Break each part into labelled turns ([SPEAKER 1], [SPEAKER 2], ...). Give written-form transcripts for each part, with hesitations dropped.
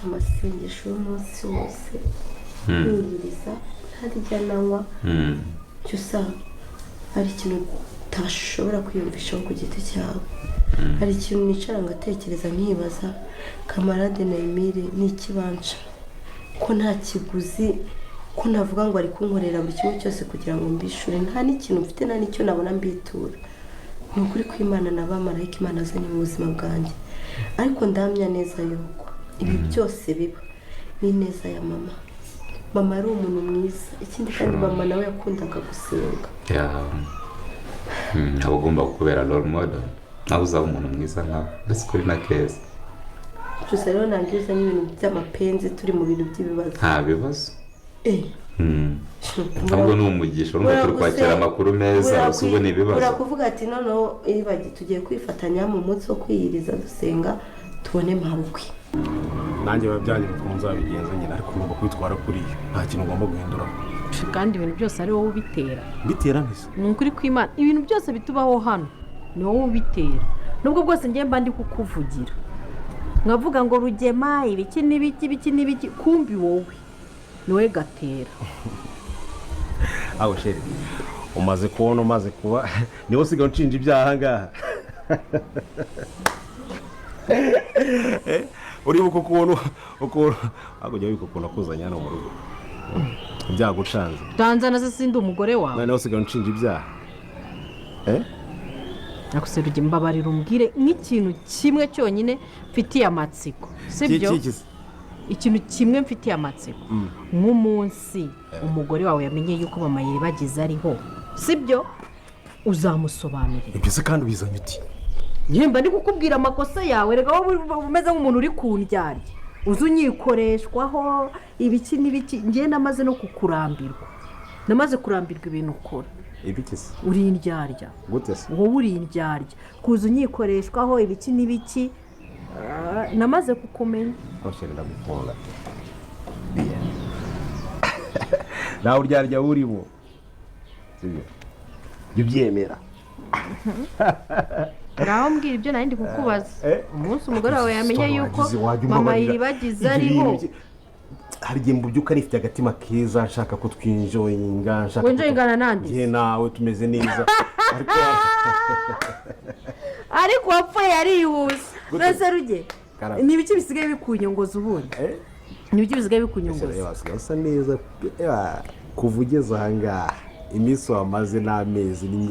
[SPEAKER 1] Mfata amasengesho y'umunsi wose, niyiriza, ntarya nanywa. Cyusa, hari ikintu utashobora kwiyumvishaho ku giti cyawe. Hari ikintu nicara ngatekereza, nkibaza: Kamarade na Emile ni ikibanca ko nta kiguzi, ko navuga ngo ari kunkorera buri kimwe cyose kugira ngo mbishure, nta n'ikintu mfite, nta n'icyo nabona mbitura. Ni ukuri kw'Imana, na bamarayika Imana azanye mu buzima bwanjye. Ariko ndamya neza yuko ibi byose biba ni ineza ya mama. Mama yari umuntu mwiza. Ikindi kandi, mama nawe yakundaga gusenga.
[SPEAKER 2] Yeah. Aba ugomba kukubera role model, nawe uzaba umuntu mwiza nkawe, ndetse kuri na keza.
[SPEAKER 1] Gusa rero ntabwo iyo uzanye ibintu by'amapenzi turi mu bintu by'ibibazo.
[SPEAKER 2] Nta bibazo.
[SPEAKER 1] Eh.
[SPEAKER 2] Ahubwo ni umugisha. Urumva turi kwakira amakuru meza gusa, ubwo ni ibibazo.
[SPEAKER 1] Urakuvuga ati noneho ibagi tugiye kwifatanya mu munsi wo kwiyiriza dusenga, tubone mabukwe.
[SPEAKER 3] Nanjye biba byanyura ukuntu nzabigenza nyine, ariko ngomba kwitwara kuriya, nta kintu ngomba guhinduraho.
[SPEAKER 4] Kandi ibintu byose ari wowe ubitera.
[SPEAKER 3] Mbitera ntise?
[SPEAKER 4] Ni ukuri kw'Imana, ibintu byose bitubaho hano ni wowe ubitera, nubwo bwose njye mba ndi kukuvugira, nkavuga ngo Rugema ibiki n'ibiki, ibiki n'ibiki, kumbi wowe ni wowe gatera.
[SPEAKER 3] Aho chérie, umaze kubona, umaze kuba niwe usigaye unshinja ibyaha aha ngaha. Uribuka ukuntu hakurya, wibuka ukuntu akuzanye hano mu rugo byagucanze?
[SPEAKER 4] Tanzana se, sindi umugore wawe?
[SPEAKER 3] Noneho usigaye unshinja ibyaha, eh?
[SPEAKER 4] Nakuse Rugema, mbabarira umbwire nk'ikintu kimwe cyonyine mfitiye amatsiko, sibyo?
[SPEAKER 3] Iki se?
[SPEAKER 4] Ikintu kimwe mfitiye amatsiko, nk'umunsi umugore wawe yamenye yuko mama Yiribagiza ariho, sibyo, uzamusobanurira?
[SPEAKER 3] Ibyo se kandi ubizanye uti?
[SPEAKER 4] Nyemba ndi kukubwira amakosa yawe. Reka, wowe umeze nk'umuntu uri ku ndyarya, uzi unyikoreshwaho ibiki n'ibiki. Ngewe namaze no kukurambirwa, namaze kurambirwa ibintu ukora.
[SPEAKER 3] Ibiki se?
[SPEAKER 4] Uri indyarya.
[SPEAKER 3] Gute se?
[SPEAKER 4] Wowe uri indyarya, kuza unyikoreshwaho ibiki n'ibiki. Namaze kukumenya.
[SPEAKER 3] Aho chérie, ndagukunda. Biya, nawe uryarya urimo, sibyo? Jya ubyemera.
[SPEAKER 4] Ngaho mbwira ibyo nari ndi kukubaza. Umunsi umugore wawe yamenye yuko
[SPEAKER 3] Wajya
[SPEAKER 4] mama
[SPEAKER 3] umbabarira.
[SPEAKER 4] Yiribagiza
[SPEAKER 3] Ibyo
[SPEAKER 4] ariho.
[SPEAKER 3] bintu hari igihe mbyuka nifite agatima keza, nshaka ko twinjoyinga, nshaka ko
[SPEAKER 4] Winjoyingana nande?
[SPEAKER 3] Njye nawe tumeze neza, ariko
[SPEAKER 4] Ariko uwapfuye yarihuse.
[SPEAKER 3] Gute?
[SPEAKER 4] Mbese Ruge,
[SPEAKER 3] Karame.
[SPEAKER 4] ni ibiki bisigaye bikunyongoza ubundi?
[SPEAKER 3] Eh?
[SPEAKER 4] Ni ibiki bisigaye
[SPEAKER 3] Ese
[SPEAKER 4] bikunyongoza?
[SPEAKER 3] Reba, wasigaye usa neza. Kuva ugeze aha ngaha, iminsi wamaze n'amezi ni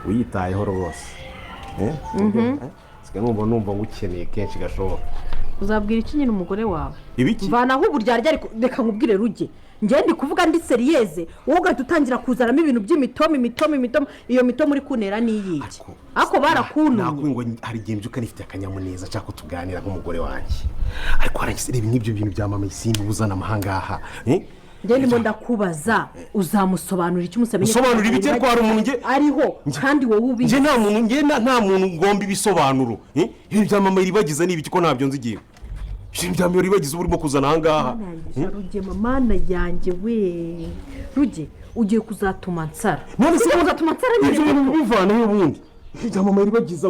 [SPEAKER 3] wiyitayeho rwose. Nsigaye numva ngukeneye kenshi gashoboka.
[SPEAKER 4] Uzabwira iki nyine umugore wawe?
[SPEAKER 3] Ibiki?
[SPEAKER 4] Mvanaho uburyarya. Ariko reka nkubwire Ruge, njye ndi kuvuga ndi sérieuse, wowe ugahita utangira kuzanamo ibintu by'imitoma, imitoma, imitoma. Iyo mitoma uri kuntera ni iyiki? Ariko barakuntumye.
[SPEAKER 3] Nakubwiye ngo hari igihe mbyuka nifite akanyamuneza, nshaka ko tuganira nk'umugore wanjye, ariko warangiza, reba nk'ibyo bintu bya mama Isimbi uzana amahangaha, eh?
[SPEAKER 4] Njye ndimo ndakubaza, uzamusobanurira icyo umunsi amenye ko
[SPEAKER 3] Usobanura ibiki? Ariko hari umuntu
[SPEAKER 4] ariho kandi wowe ubizi?
[SPEAKER 3] Njye nta muntu, njye nta muntu ngomba ibisobanuro, eh? Ibintu bya mama Iribagiza ni ibiki ko ntabyo nzi? Igihe ibintu bya mama Iribagiza uba urimo kuzana ahangaha.
[SPEAKER 4] Rugema, Mana yanjye we, Ruge, ugiye kuzatuma nsara.
[SPEAKER 3] None se
[SPEAKER 4] Ugiye kuzatuma nsara nyine.
[SPEAKER 3] Ibyo bintu bivanaho ubundi, ibintu bya mama Iribagiza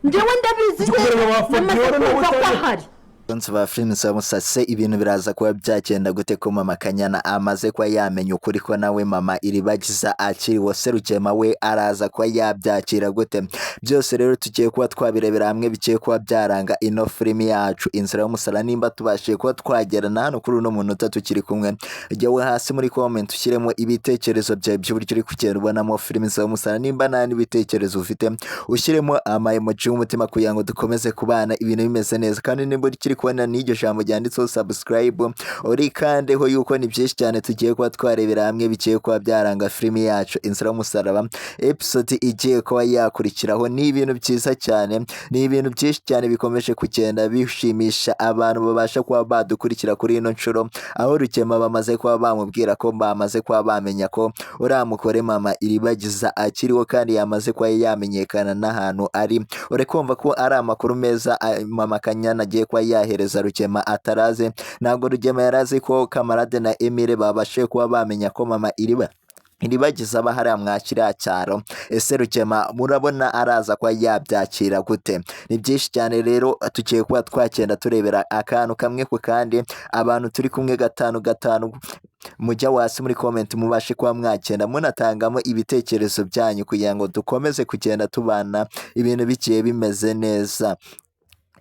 [SPEAKER 4] Njyewe ndabizi.
[SPEAKER 3] Ujya kubera ba
[SPEAKER 4] namaze
[SPEAKER 3] Fabiola nawe
[SPEAKER 4] kumva ko
[SPEAKER 3] cyane.
[SPEAKER 4] ahari.
[SPEAKER 5] Abakunzi ba filime za Musase, ibintu biraza kuba byagenda gute ko mama Kanyana amaze kuba yamenya ukuri ko nawe mama Iribagiza akiriho? Serugema we araza kuba yabyakira gute? Byose rero tugiye kuba twabirebera hamwe, bigiye kuba byaranga ino filimi yacu Inzira y'Umusaraba. Nimba tubashije kuba twagerana hano kuri uno munota tukiri kumwe, jyawe hasi muri comment ushyiremo ibitekerezo byawe by'uburyo uri kugenda ubonamo filimi z'umusaraba. Nimba nta n'ibitekerezo ufite, ushyiremo ama emoji y'umutima kugira ngo dukomeze kubana ibintu bimeze neza. Kandi nimba ukiri kubona n'iryo jambo ryanditseho subscribe, urikandeho, yuko ni byinshi cyane tugiye kuba twarebera hamwe bigiye kuba byaranga filimi yacu Inzira y'Umusaraba. Episode igiye kuba yakurikiraho ni ibintu byiza cyane, ni ibintu byinshi cyane bikomeje kugenda bishimisha abantu babasha kuba badukurikira kuri ino nshuro, aho Rukema bamaze kuba bamubwira ko bamaze kuba bamenya ko uriya mugore mama Iribagiza akiriho, kandi yamaze kuba yamenyekana n'ahantu ari. Uri kumva ko ari amakuru meza mama Kanyana agiye kuba yahereza Rukema ataraze. Ntabwo Rugema yari azi ko Kamarade na Emile babashije kuba bamenya ko mama Iriba Iribagiza aba hariya mwa kiriya cyaro. Ese Rugema murabona araza kuba yabyakira gute? Ni byinshi cyane rero tugiye kuba twagenda turebera akantu kamwe ku kandi. Abantu turi kumwe gatanu gatanu, mujya hasi muri comment mubashe kuba mwagenda munatangamo ibitekerezo byanyu kugira ngo dukomeze kugenda tubana ibintu bigiye bimeze neza,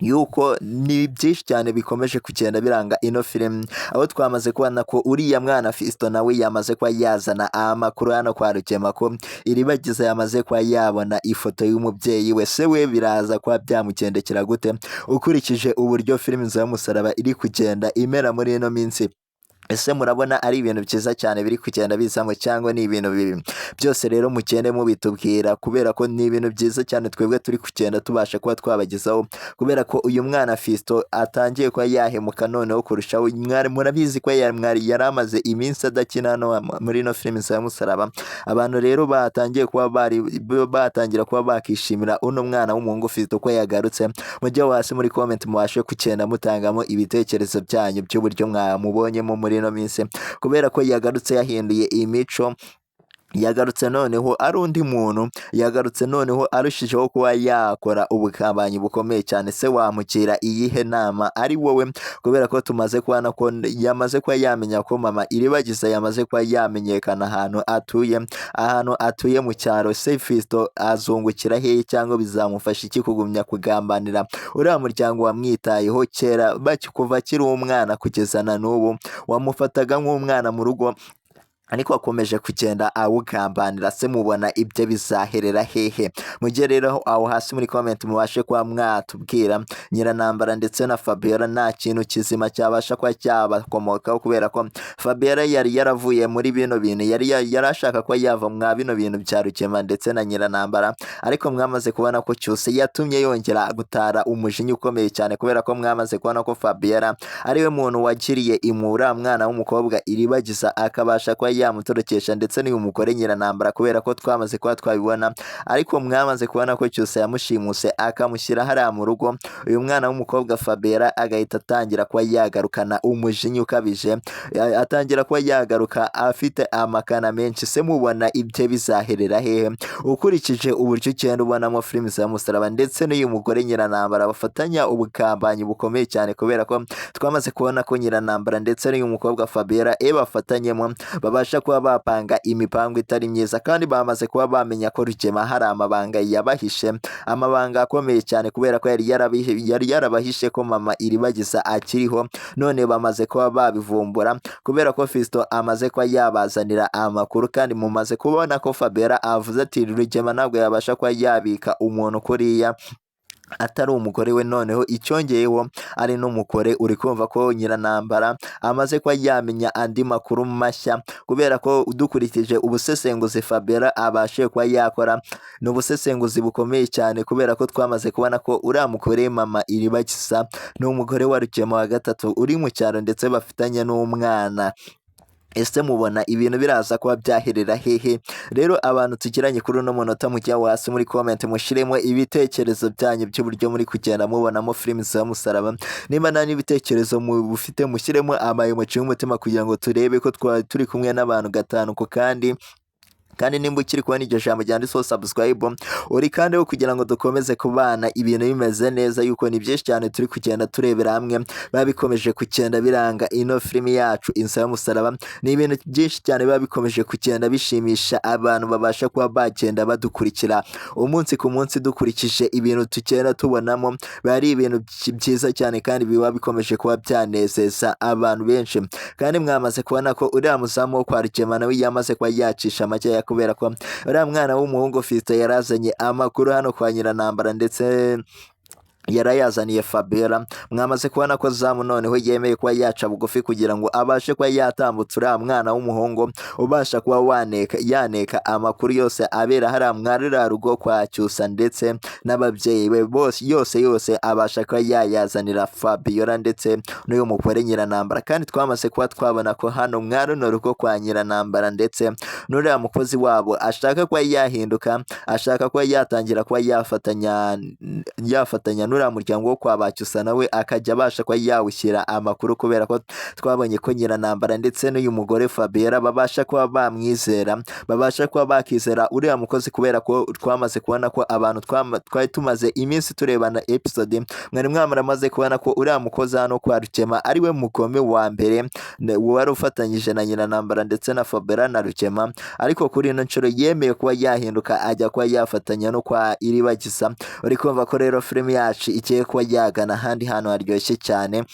[SPEAKER 5] yuko ni byinshi cyane bikomeje kugenda biranga ino filime, aho twamaze kubona ko uriya mwana Fiston nawe yamaze kuba yazana amakuru hano kwa Rugema ko Iribagiza yamaze kuba yabona ifoto y'umubyeyi we. Se we biraza kuba byamugendekera gute ukurikije uburyo filime Inzira y'Umusaraba iri kugenda imera muri ino minsi? Ese murabona ari ibintu byiza cyane biri kugenda bizamo cyangwa ni ibintu bibi? Byose rero mugende mubitubwira, kubera ko ni ibintu byiza cyane twebwe turi kugenda tubasha kuba twabagezaho, kubera ko uyu mwana Fiston atangiye kuba yahemuka noneho kurushaho. Mwari murabizi ko yari amaze iminsi adakina hano muri ino filime Inzira y'Umusaraba. Abantu rero batangiye kuba bari batangira kuba bakishimira uno mwana w'umuhungu Fiston ko yagarutse. Mujye hasi muri comment mubashe kugenda mutangamo ibitekerezo byanyu by'uburyo mwamubonyemo muri ino minsi, kubera ko yagarutse yahinduye imico, yagarutse noneho ari undi muntu, yagarutse noneho arushijeho kuba yakora ubugambanyi bukomeye cyane. Se wamugira iyihe nama ari wowe? Kubera ko tumaze kubona ko yamaze kuba yamenya ko mama Iribagiza yamaze kuba yamenyekana ahantu atuye mu cyaro. Se Fiston azungukira hehe cyangwa bizamufasha iki kugumya kugambanira uriya muryango wamwitayeho kera kuva akiri umwana kugeza na n'ubu, wamufataga nk'umwana mu rugo, ariko akomeje kugenda awugambanira? Se mubona ibyo bizaherera hehe? Mujye rero aho hasi muri comment mubashe kuba mwatubwira. Nyiranambara ndetse na Fabiola nta kintu kizima cyabasha kuba cyabakomokaho, kubera ko Fabiola yari yaravuye muri bino bintu, yari ashaka kuba yava mwa bino bintu bya Rugema ndetse na Nyiranambara, ariko mwamaze kubona ko Cyuse yatumye yongera gutara umujinya ukomeye cyane, kubera ko mwamaze kubona ko Fabiola ariwe muntu wagiriye imura mwana w'umukobwa Iribagiza, akabasha kuba yamutorokesha, ndetse n'uyu mugore Nyiranambara, kubera ko twamaze kuba twabibona. Ariko mwamaze kubona ko Cyusa yamushimuse akamushyira hariya mu rugo, uyu mwana w'umukobwa Fabiola agahita atangira kuba yagarukana umujinya ukabije, atangira kuba yagaruka afite amakana menshi. Se mubona ibyo bizaherera hehe ukurikije uburyo ugenda ubonamo filimi za Musaraba ndetse n'uyu mugore Nyiranambara bafatanya ubugambanyi bukomeye cyane, kubera ko twamaze kubona ko Nyiranambara ndetse n'uyu mukobwa Fabiola e bafatanyemo, babasha kuba bapanga imipango itari myiza, kandi bamaze kuba bamenya ko Rugema hari amabanga yabahishe, amabanga akomeye cyane, kubera ko yari yarabahishe ko mama Iribagiza akiriho. None bamaze kuba babivumbura kubera ko Fiston amaze kuba yabazanira amakuru, kandi mumaze kubona ko Fabiola avuze ati Rugema ntabwo yabasha kuba yabika umuntu kuriya atari umugore we, noneho icyongeyeho ari n'umugore. Uri kumva ko Nyiranambara amaze kuba yamenya andi makuru mashya, kubera ko dukurikije ubusesenguzi Fabiola abashije kuba yakora, ni ubusesenguzi bukomeye cyane, kubera ko twamaze kubona ko uriya mugore mama Iribagiza ni umugore wa Rugema wa gatatu uri mu cyaro, ndetse bafitanye n'umwana. Ese mubona ibintu biraza kuba byaherera hehe? Rero abantu tugiranye kuri uno munota, mujya hasi muri comment mushiremo ibitekerezo byanyu by'uburyo muri kugenda mubonamo filimi za Musaraba. Niba nta n'ibitekerezo mufite, mushyiremo ama emoji y'umutima kugira ngo turebe ko twari turi kumwe n'abantu gatanu ku kandi. Kandi nimba ukiri kubona iryo jambo ryanditseho subscribe, uri kandi wo kugira ngo dukomeze kubana ibintu bimeze neza, yuko ni byinshi cyane turi kugenda turebera hamwe biba bikomeje kugenda biranga ino filimi yacu Inzira y'Umusaraba. Ni ibintu byinshi cyane biba bikomeje kugenda bishimisha abantu babasha kuba bagenda badukurikira umunsi ku munsi. Dukurikije ibintu tugenda tubonamo, biba ari ibintu byiza cyane kandi biba bikomeje kuba byanezeza abantu benshi. Kandi mwamaze kubona ko uriya muzamu wo kwa Rugema nawe yamaze kuba yacisha makeya, kubera ko uriya mwana w'umuhungu Fiston yarazanye amakuru hano kwa Nyiranambara ndetse yarayazaniye Fabiola. Mwamaze kubona ko Zamu noneho yemeye kuba yaca bugufi kugira ngo abashe kuba yatambutsa uriya mwana w'umuhungu ubasha kuba waneka yaneka amakuru yose abera hariya mwarira rugo kwa Cyusa ndetse n'ababyeyi be bose, yose yose abasha kuba yayazanira Fabiola ndetse n'uyu mugore Nyiranambara. Kandi twamaze kuba twabona ko hano mwaruno rugo kwa Nyiranambara ndetse n'uriya mukozi wabo ashaka kuba yahinduka, ashaka kuba yatangira kuba yafatanya n'uriya muryango wo kwa Bacyusa nawe akajya abasha kuba yawushyira amakuru, kubera ko twabonye ko Nyiranambara ndetse n'uyu mugore Fabiola babasha kuba bamwizera, babasha kuba bakizera uriya mukozi, kubera ko twamaze kubona ko abantu twari tumaze iminsi turebana episode, mwari mwaramaze kubona ko uriya mukozi hano kwa Rukema ari we mugome wa mbere wari ufatanyije na Nyiranambara ndetse na Fabiola na Rukema, ariko kuri ino nshuro yemeye kuba yahinduka ajya kuba yafatanya no kwa Iribagiza. Uri kumva ko rero filime yacu igiye kuba yagana ahandi hantu haryoshye cyane,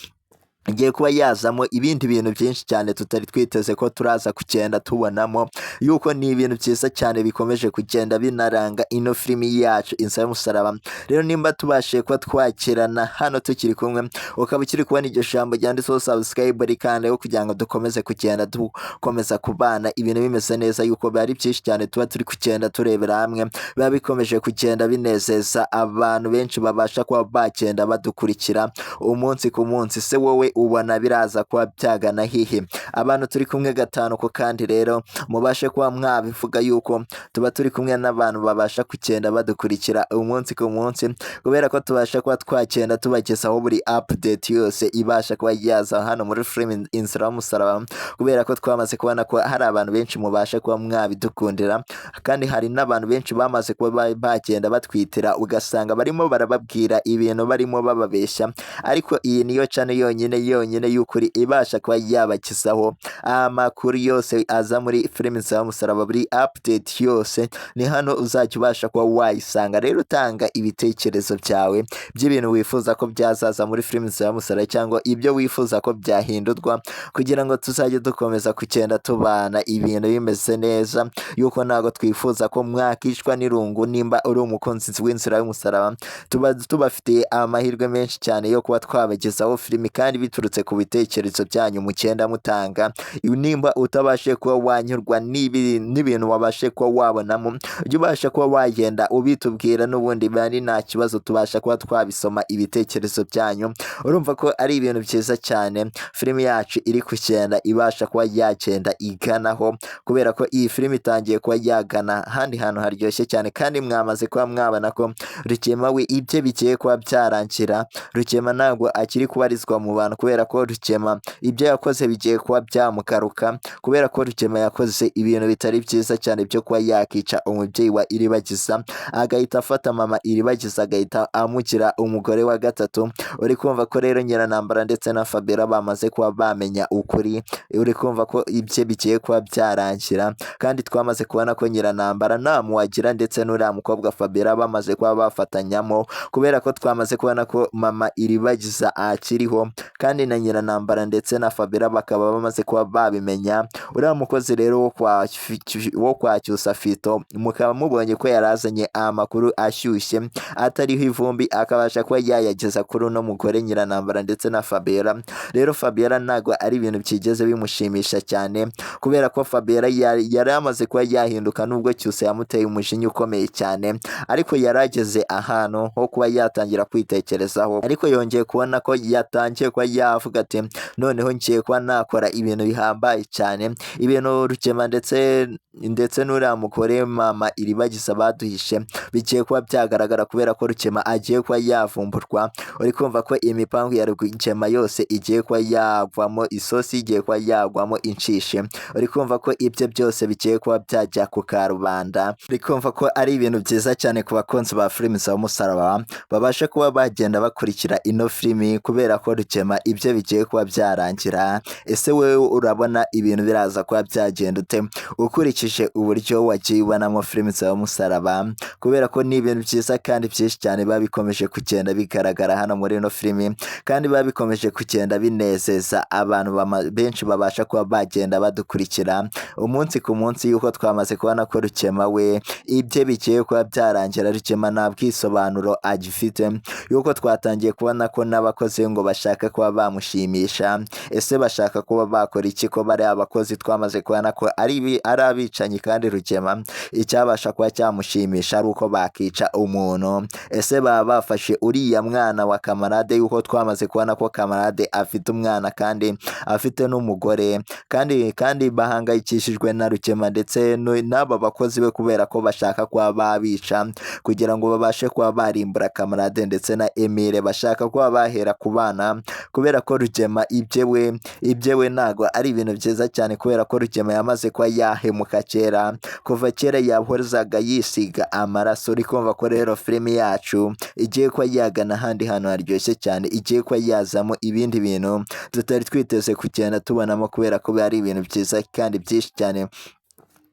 [SPEAKER 5] igiye kuba yazamo ibindi bintu byinshi cyane tutari twiteze ko turaza kugenda tubonamo, yuko ni ibintu byiza cyane bikomeje kugenda binaranga ino filimi yacu Inzira y'Umusaraba. Rero nimba tubashije kuba twakirana hano tukiri kumwe, ukaba ukiri kubona iryo jambo ryanditseho subscribe, rikandeho kugira ngo dukomeze kugenda dukomeza kubana ibintu bimeze neza, yuko biba ari byinshi cyane tuba turi kugenda turebera hamwe, biba bikomeje kugenda binezeza abantu benshi babasha kuba bagenda badukurikira umunsi ku munsi. Se wowe ubona biraza kuba byagana hehe? Abantu turi kumwe gatanu ko kandi rero mubashe kuba mwabivuga yuko tuba turi kumwe n'abantu babasha kugenda badukurikira umunsi ku munsi, kubera ko tubasha kuba twagenda tubagezaho buri update yose ibasha kuba yaza hano muri filime Inzira y'Umusaraba, kubera ko twamaze kubona ko hari abantu benshi mubasha kuba mwabidukundira, kandi hari n'abantu benshi bamaze kuba bagenda batwitira, ugasanga barimo barababwira ibintu barimo bababeshya, ariko iyi niyo channel yonyine yonyine y'ukuri ibasha kuba yabagezaho amakuru yose aza muri filime Inzira y'Umusaraba, buri update yose ni hano uzajya ubasha kuba wayisanga. Rero utanga ibitekerezo byawe by'ibintu wifuza ko byazaza muri filime Inzira y'Umusaraba, cyangwa ibyo wifuza ko byahindurwa, kugira ngo tuzajye dukomeza kugenda tubana ibintu bimeze neza, yuko ntabwo twifuza ko mwakicwa n'irungu. Nimba uri umukunzi w'Inzira y'Umusaraba, tuba tubafitiye amahirwe menshi cyane yo kuba twabagezaho filimi, kandi biturutse ku bitekerezo byanyu mugenda mutanga. Nimba utabashije kuba wanyurwa n'ibintu wabashe kuba wabonamo, ujye ubasha kuba wagenda ubitubwira, n'ubundi bari nta kibazo, tubasha kuba twabisoma ibitekerezo byanyu. Urumva ko ari ibintu byiza cyane filimi yacu iri kugenda ibasha kuba yagenda iganaho, kubera ko iyi filimi itangiye kuba yagana ahandi hantu haryoshye cyane, kandi mwamaze kuba mwabona ko Rukema we ibye bigiye kuba byarangira. Rukema ntabwo akiri kubarizwa mu bantu, kubera ko Rukema ibyo yakoze bigiye kuba byamugaruka, kubera ko Rukema yakoze ibintu bitari byiza cyane byo kuba yakica umubyeyi wa Iribagiza, agahita afata mama Iribagiza agahita amugira umugore wa gatatu. Uri kumva ko rero Nyiranambara ndetse na Fabiola bamaze kuba bamenya ukuri, uri kumva ko ibye bigiye kuba byarangira, kandi twamaze kubona ko Nyiranambara ntamuwagira ndetse n'uriya mukobwa Fabiola bamaze kuba bafatanyamo, kubera ko twamaze kubona ko mama Iribagiza akiriho, kandi na Nyiranambara ndetse na Fabiola bakaba bamaze kuba babimenya. Uriya mukozi rero wo kwa Cyusa Fito, mukaba mubonye ko yarazanye amakuru ashyushye atariho ivumbi, akabasha kuba yayageza kuri uno mugore Nyiranambara ndetse na Fabiola. Rero Fabiola ntabwo ari ibintu byigeze bimushimisha cyane, kubera ko Fabiola yari amaze kuba yahinduka, nubwo Cyusa yamuteye umujinya ukomeye cyane, ariko yarageze ahantu ho kuba yatangira kwitekerezaho, ariko yongeye kubona ko yatangiye kuba yavuga ati noneho ngiye kuba nakora ibintu bihambaye cyane, ibintu Rukema ndetse n'uriya mugore mama Iribagiza baduhishe bigiye kuba byagaragara, kubera ko Rukema agiye kuba yavumburwa. Uri kumva ko imipangu ya Rukema yose igiye kuba yagwamo isosi, igiye kuba yagwamo inshishi. Uri kumva ko ibyo byose bigiye kuba byajya ku karubanda. Uri kumva ko ari ibintu byiza cyane ku bakunzi ba filimi za Umusaraba, babasha kuba bagenda bakurikira ino filimi, kubera ko Rukema ibyo bigiye kuba byarangira. Ese wowe urabona ibintu biraza kuba byagenda ute ukurikije uburyo wagiye ubonamo filimi za Umusaraba? Kubera ko ni ibintu byiza kandi byinshi cyane biba bikomeje kugenda bigaragara hano muri ino filimi, kandi biba bikomeje kugenda binezeza abantu benshi babasha kuba bagenda badukurikira umunsi ku munsi, yuko twamaze kubona ko Rukema we ibye bigiye kuba byarangira. Rukema nta bwisobanuro agifite, yuko twatangiye kubona ko n'abakozi ngo bashaka kuba kuba bamushimisha? Ese bashaka kuba bakora iki ko bari abakozi twamaze kubona ko ari abicanyi, kandi Rugema icyabasha kuba cyamushimisha ari uko bakica umuntu? Ese baba bafashe uriya mwana wa Kamarade, yuko twamaze kubona ko Kamarade afite umwana kandi afite n'umugore, kandi bahangayikishijwe na Rugema ndetse n'aba bakozi be kubera ko bashaka kuba babica kugira ngo babashe kuba barimbura Kamarade ndetse na Emile. Bashaka kuba bahera ku bana kubera ko Rugema ibyewe ntago ari ibintu byiza cyane, kubera ko Rugema yamaze kuba yahemuka kera, kuva kera yahozaga yisiga amaraso. Uri kumva ko rero filimi yacu igiye kuba yagana ahandi hantu haryoshye cyane, igiye kuba yazamo ibindi bintu tutari twiteze kugenda tubonamo, kubera ko ari ibintu byiza kandi byinshi cyane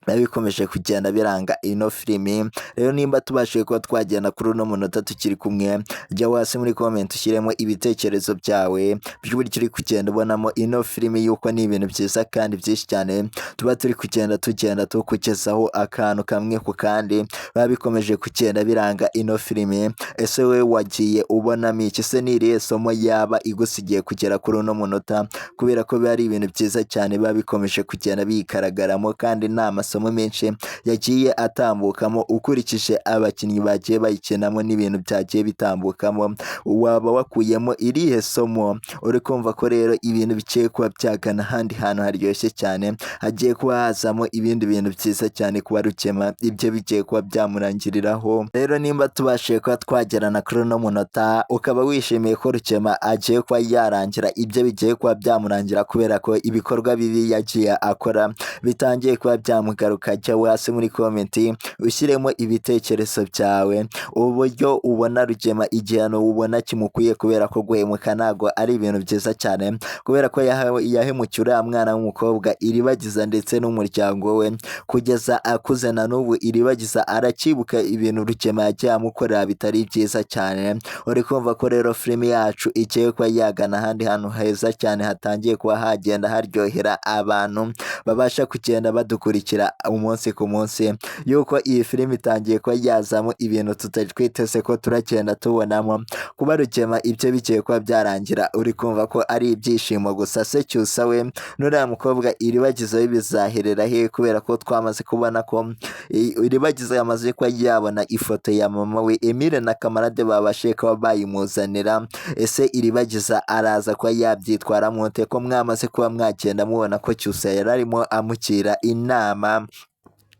[SPEAKER 5] biba bikomeje kugenda biranga ino filimi. Rero nimba tubashije kuba twagenda kuri uno munota tukiri kumwe, jya hasi muri comment ushyiremo ibitekerezo byawe by'uburyo uri kugenda ubonamo ino filimi, yuko ni ibintu byiza kandi byinshi cyane tuba turi kugenda tukugezaho akantu kamwe ku kandi, biba bikomeje kugenda biranga ino filimi. Ese we wagiye ubonamo iki? Se ni irihe somo yaba igusigiye kugera kuri uno munota? Kubera ko biba ari ibintu byiza cyane biba bikomeje kugenda bigaragaramo, kandi nta masomo menshi yagiye atambukamo ukurikije abakinnyi bagiye bayikinamo n'ibintu byagiye bitambukamo. Waba wakuyemo irihe somo? Uri kumva ko rero ibintu bigiye kuba byagana ahandi hantu haryoshye cyane, hagiye kuba hazamo ibindi bintu byiza cyane kuba Rugema ibyo bigiye kuba byamurangiriraho. Rero nimba tubashije kuba twagerana kuri uno munota ukaba wishimiye ko Rugema agiye kuba yarangira ibyo bigiye kuba byamurangira, kubera ko ibikorwa bibi yagiye akora bitangiye kuba byamugaruka, jya hasi muri komenti ushyiremo ibitekerezo byawe, uburyo ubona Rugema igihano ubona kimukwiye, kubera ko guhemuka ntago ari ibintu byiza cyane, kubera ko yahemukiye uriya mwana w'umukobwa Iribagiza ndetse n'umuryango we kugeza akuze, na n'ubu Iribagiza arakibuka ibintu Rugema yagiye amukorera bitari byiza cyane. Uri kumva ko rero filimi yacu igiye kuba yagana ahandi hantu heza cyane, hatangiye kuba hagenda haryohera abantu babasha kugenda badukurikira umunsi ku munsi, yuko iyi filimi itangiye kuba yazamo ibintu tutari twiteze ko turagenda tubonamo. Kuba Rugema ibyo bigiye kuba byarangira, uri kumva ko ari ibyishimo gusa. Se Cyusa we n'uriya mukobwa Iribagiza we bizaherera he? Kubera ko twamaze kubona ko Iribagiza yamaze kuba yabona ifoto ya mama we, Emile na Kamarade babashije kuba bayimuzanira. Ese Iribagiza araza kuba yabyitwaramo ute, ko mwamaze kuba mwagenda mubona ko Cyusa yari arimo amugira inama?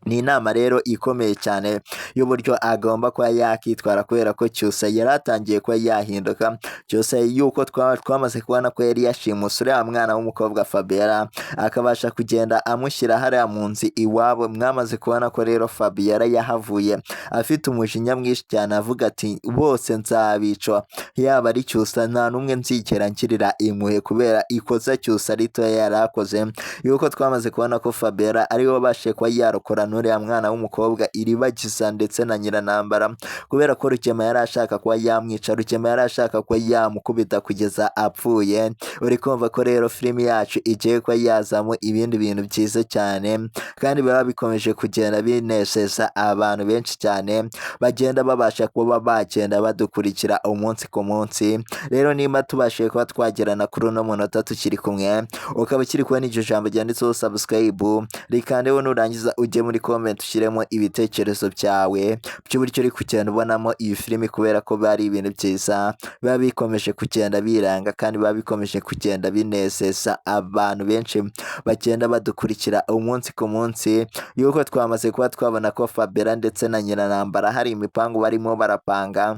[SPEAKER 5] Ni inama rero ikomeye cyane y'uburyo agomba kuba yakitwara, kubera ko Cyusa yari atangiye kuba yahinduka. Cyusa yuko twamaze kubona ko yari yashimuse uriya mwana w'umukobwa Fabiola, akabasha kugenda amushyira hariya mu nzu iwabo. Mwamaze kubona ko rero Fabiola yahavuye afite umujinya mwinshi cyane, avuga ati bose nzabica, yaba ari Cyusa nta n'umwe nzigera ngirira impuhwe kubera ikosa Cyusa ritoya yari akoze. Yuko twamaze kubona ko Fabiola ariwe wabashije kuba yarokora n'uriya mwana w'umukobwa Iribagiza ndetse na Nyiranambara, kubera ko Rugema yari ashaka kuba yamwica, Rugema yari ashaka kuba yamukubita kugeza apfuye. Uri kumva ko rero filimi yacu igiye kuba yazamo ibindi bintu byiza cyane, kandi biba bikomeje kugenda binezeza abantu benshi cyane bagenda babasha kuba bagenda badukurikira umunsi ku munsi. Rero nimba tubashije kuba twagerana kuri uno munota tukiri kumwe, ukaba ukiri kubona iryo jambo ryanditseho subscribe, rikandeho nurangiza ujye muri comment ushyiremo ibitekerezo byawe by'uburyo uri kugenda ubonamo iyi filimi, kubera ko bari ibintu byiza biba bikomeje kugenda biranga, kandi biba bikomeje kugenda binezeza abantu benshi bagenda badukurikira umunsi ku munsi. Yuko twamaze kuba twabona ko Fabiola ndetse na Nyiranambara hari imipangu barimo barapanga,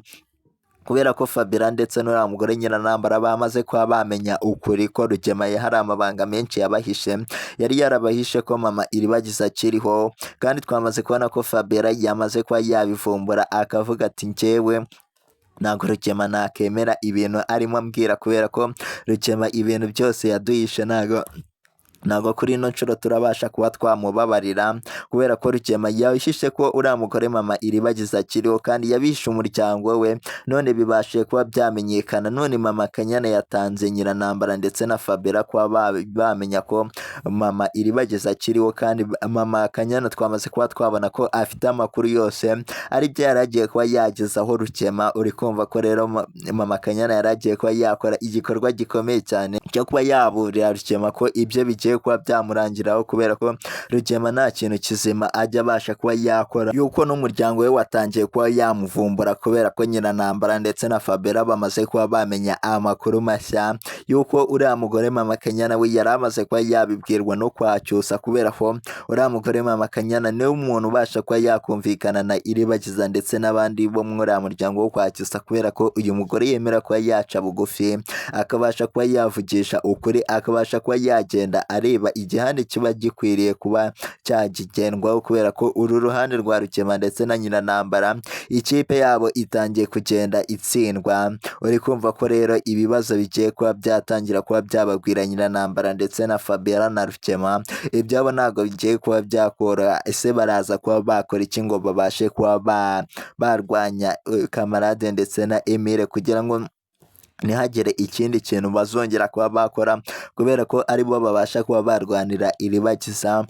[SPEAKER 5] kubera ko Fabiola ndetse n'uriya mugore Nyiranambara bamaze kuba bamenya ukuri ko Rugema hari amabanga menshi yabahishe, yari yarabahishe ko mama Iribagiza akiriho, kandi twamaze kubona ko Fabiola yamaze kuba yabivumbura akavuga ati njyewe ntabwo Rugema nakemera ibintu arimo ambwira, kubera ko Rugema ibintu byose yaduhishe ntabwo kuri ino nshuro turabasha kuba twamubabarira, kubera ko Rugema yahishe ko uriya mugore mama Iribagiza akiriho, kandi yabishe umuryango we, none bibashije kuba byamenyekana. None mama Kanyana yatanze Nyiranambara ndetse na Fabiola kuba bamenya ko mama Iribagiza akiriho, kandi mama Kanyana twamaze kuba twabona ko afite amakuru yose ari byo yari agiye kuba yagezaho Rugema. Uri kumva ko rero mama Kanyana yari agiye kuba yakora igikorwa gikomeye cyane cyo kuba yaburira Rugema ko ibyo bigiye kuba byamurangiraho, kubera ko Rugema nta kintu kizima ajya abasha kuba yakora, yuko n'umuryango we watangiye kuba yamuvumbura, kubera ko Nyiranambara ndetse na Fabiola bamaze kuba bamenya amakuru mashya yuko uriya mugore mama Kanyana we yari amaze kuba yabibwirwa no kwa Cyusa, kubera ko uriya mugore mama Kanyana niwe umuntu ubasha kuba yakumvikana na Iribagiza ndetse n'abandi bo muri uriya muryango wo kwa Cyusa, kubera ko uyu mugore yemera kuba yaca bugufi, akabasha kuba yavugisha ukuri, akabasha kuba yagenda areba igihande kiba gikwiriye kuba cyakigendwaho, kubera ko uru ruhande rwa Rugema ndetse na Nyiranambara ikipe yabo itangiye kugenda itsindwa. Uri kumva ko rero ibibazo bigiye kuba byatangira kuba byabagwira Nyiranambara ndetse na Fabiola na Rugema, ibyabo ntabwo bigiye kuba byakoroha. Ese baraza kuba bakora iki ngo babashe kuba barwanya Kamarade ndetse na Emile, kugira ngo ntihagire ikindi kintu bazongera kuba bakora, kubera ko aribo babasha kuba barwanira Iribagiza,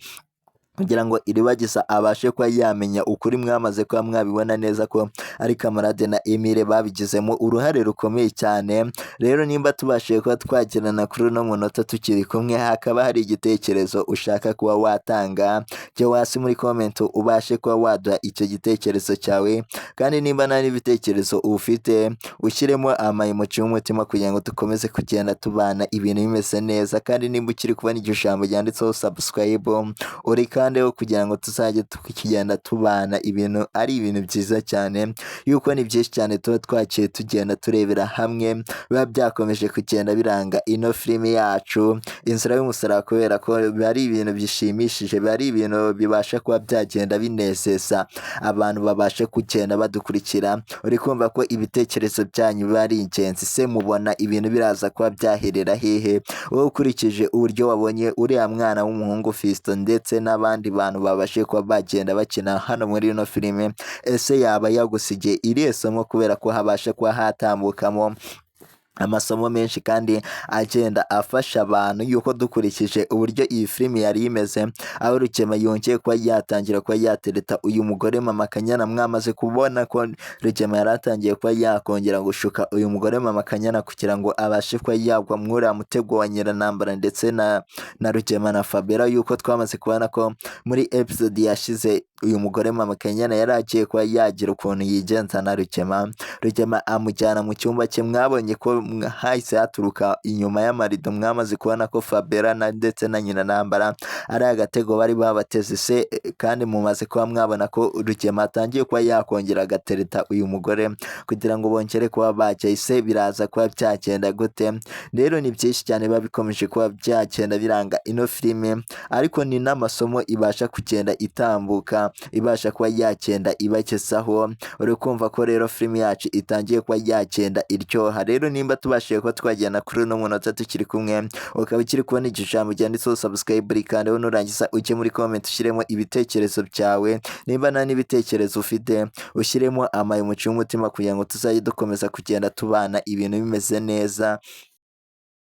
[SPEAKER 5] kugira ngo Iribagiza abashe kuba yamenya ukuri. Mwamaze kuba mwabibona neza ko ari Kamarade na Emile babigizemo uruhare rukomeye cyane. Rero nimba tubashije kuba twagirana kuri uno munota tukiri kumwe, hakaba hari igitekerezo ushaka kuba watanga, jya hasi muri comment ubashe kuba waduha icyo gitekerezo cyawe, kandi nimba nta n'ibitekerezo ufite ushyiremo amayemoji y'umutima kugira ngo dukomeze kugenda tubana ibintu bimeze neza. Kandi nimba ukiri kubona iryo jambo ryanditseho subscribe, uri kandi kugira ngo tuzajye tukigenda tubana ibintu ari ibintu byiza cyane, yuko ni byinshi cyane tuba twakiye tugenda turebera hamwe biba byakomeje kugenda biranga ino filime yacu Inzira y'Umusaraba, kubera ko biba ari ibintu bishimishije, biba ari ibintu bibasha kuba byagenda binezeza abantu babashe kugenda badukurikira. Uri kumva ko ibitekerezo byanyu biba ari ingenzi. Se mubona ibintu biraza kuba byaherera hehe? Wowe ukurikije uburyo wabonye uriya mwana w'umuhungu Fiston ndetse n'abandi bantu babashe kuba bagenda bakina hano muri ino filime, ese yaba yagusigiye irihe somo? Kubera ko habasha kuba hatambukamo amasomo menshi kandi agenda afasha abantu, yuko dukurikije uburyo iyi filime yari imeze, aho Rugema yongeye kuba yatangira kuba yatereta uyu mugore mama Kanyana. Mwamaze kubona ko Rugema yari atangiye kuba yakongera gushuka uyu mugore mama Kanyana kugira ngo abashe kuba yagwa muri uriya mutego wa Nyiranambara ndetse na Rugema na Fabiola, yuko twamaze kubona ko muri episode yashize uyu mugore mama Kanyana yari agiye kuba yagira ukuntu yigenza na Rugema. Rugema amujyana mu cyumba cye, mwabonye ko hahise haturuka inyuma y'amarido. Mwamaze kubona ko Fabiola ndetse na Nyiranambara ari agatego bari babateze se, kandi mumaze kuba mwabona ko Rugema atangiye kuba yakongera agatereta uyu mugore kugira ngo bongere kuba bajya. Ese biraza kuba byagenda gute? Rero ni byinshi cyane biba bikomeje kuba byagenda biranga ino filime, ariko ni n'amasomo ibasha kugenda itambuka, ibasha kuba yagenda ibagezaho. Uri kumva ko rero filime yacu itangiye kuba yagenda iryoha. Rero nimba tubashije kuba twagenda kuri uno munota tukiri kumwe, ukaba ukiri kubona ijambo ryanditseho subscribe, kandi nurangiza ujye muri comment ushyiremo ibitekerezo byawe, nimba nta n'ibitekerezo ufite ushyiremo amayemoji y'umutima kugira ngo tuzajye dukomeza kugenda tubana ibintu bimeze neza.